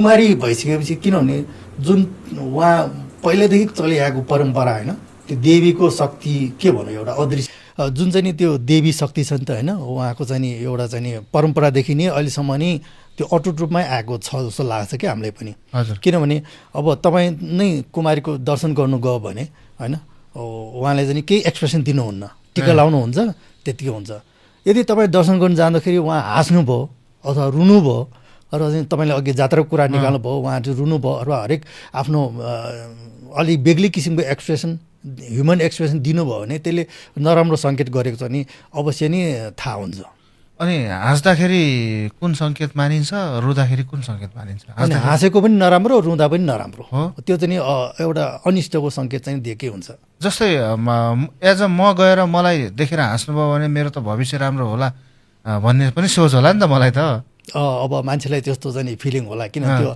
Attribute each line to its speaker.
Speaker 1: कुमारी भइसकेपछि किनभने जुन उहाँ पहिल्यैदेखि चलिआएको परम्परा होइन, त्यो देवीको शक्ति के भनौँ एउटा अदृश्य जुन चाहिँ नि त्यो देवी शक्ति छ नि त होइन, उहाँको चाहिँ नि एउटा चाहिँ नि परम्परादेखि नै अहिलेसम्म नि त्यो अटुट रूपमै आएको छ जस्तो लाग्छ क्या हामीलाई पनि।
Speaker 2: हजुर।
Speaker 1: किनभने अब तपाईँ नै कुमारीको दर्शन गर्नु गयो भने होइन, उहाँले चाहिँ नि केही एक्सप्रेसन दिनुहुन्न, टिका लाउनुहुन्छ त्यतिकै हुन्छ। यदि तपाईँ दर्शन गर्नु जाँदाखेरि उहाँ हाँस्नुभयो अथवा रुनुभयो अथवा चाहिँ तपाईँले अघि जात्राको कुरा निकाल्नुभयो, उहाँ चाहिँ रुनुभयो अथवा हरेक आफ्नो अलि बेग्लै किसिमको एक्सप्रेसन ह्युमन एक्सप्रेसन दिनुभयो भने त्यसले नराम्रो सङ्केत गरेको छ नि अवश्य नै थाहा हुन्छ।
Speaker 2: अनि हाँस्दाखेरि कुन सङ्केत मानिन्छ, रुँदाखेरि कुन सङ्केत मानिन्छ?
Speaker 1: अनि हाँसेको पनि नराम्रो, रुँदा पनि नराम्रो
Speaker 2: हो।
Speaker 1: त्यो चाहिँ नि एउटा अनिष्टको सङ्केत चाहिँ दिएकै हुन्छ।
Speaker 2: जस्तै एज अ म गएर मलाई देखेर हाँस्नुभयो भने मेरो त भविष्य राम्रो होला भन्ने पनि सोच होला नि त मलाई त।
Speaker 1: अब मान्छेलाई त्यस्तो चाहिँ नि फिलिङ होला किन त्यो